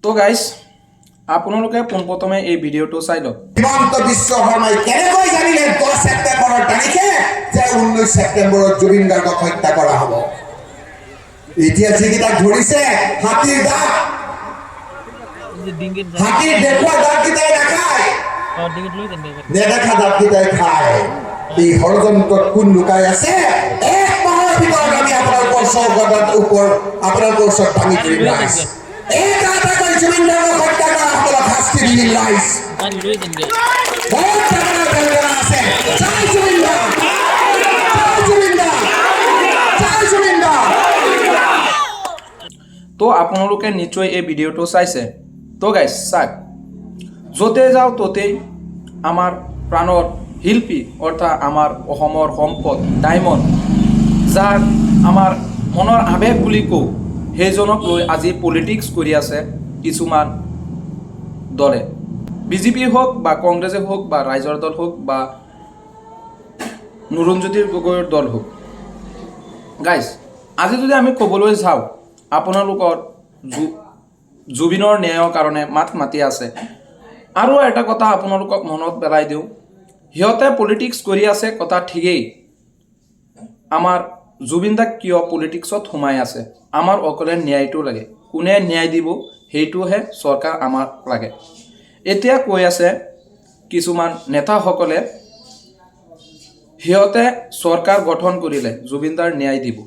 তো গাইজ, আপোনালোকে পোনপ্ৰথমে এই ভিডিঅ'টো চাই লওক। হিমন্ত বিশ্ব শৰ্মাই কেনেকৈ জানিলে 10 ছেপ্টেম্বৰৰ তাৰিখে যে 19 ছেপ্টেম্বৰত জুবিন গাৰ্গক হত্যা কৰা হ'ব? এতিয়া যিকেইটাক ধৰিছে, হাতীৰ দাঁত, হাতীৰ দেখুওৱা দাঁতকেইটাই নাখায়, নেদেখা দাঁতকেইটাই খায়। এই ষড়যন্ত্ৰত কোন লুকাই আছে, এক মাহৰ ভিতৰত আমি আপোনালোকৰ চৌহদত ওপৰ আপোনালোকৰ ওচৰত দাঙি ধৰিম ৰাইজ। এটা এটাকৈ জুবিন গাৰ্গক হত্যা কৰা সকলক শাস্তি দিম ৰাইজ। বহুত ডাঙৰ বেন্দনা আছে। জয় জুবিন দা, জয় জুবিন দা, জয় জুবিন দা। তো আপোনালোকে নিশ্চয় এই ভিডিঅ'টো চাইছে। তো গাইজ চাওক, য'তে যাওঁ ত'তেই আমাৰ প্ৰাণৰ শিল্পী, অৰ্থাৎ আমাৰ অসমৰ সম্পদ ডায়মণ্ড, যাক আমাৰ মনৰ আৱেগ বুলি কওঁ, সেইজনক লৈ আজি পলিটিক্স কৰি আছে কিছুমান দলে। বিজেপি হওক বা কংগ্ৰেছে হওক বা ৰাইজৰ দল হওক বা লুৰীণজ্যোতি গগৈৰ দল হওক। গাইজ, আজি যদি আমি ক'বলৈ যাওঁ, আপোনালোকৰ জুবিনৰ ন্যায়ৰ কাৰণে মাত মাতি আছে। আৰু এটা কথা আপোনালোকক মনত পেলাই দিওঁ, সিহঁতে পলিটিক্স কৰি আছে, কথা ঠিকেই। আমাৰ জুবিন দাক কিয় পলিটিক্সত সোমাই আছে? আমাৰ অকলে ন্যায়টো লাগে। কোনে ন্যায় দিব, সেইটোহে চৰকাৰ আমাক লাগে। এতিয়া কৈ আছে কিছুমান নেতাসকলে, সিহঁতে চৰকাৰ গঠন কৰিলে জুবিনদাৰ ন্যায় দিব।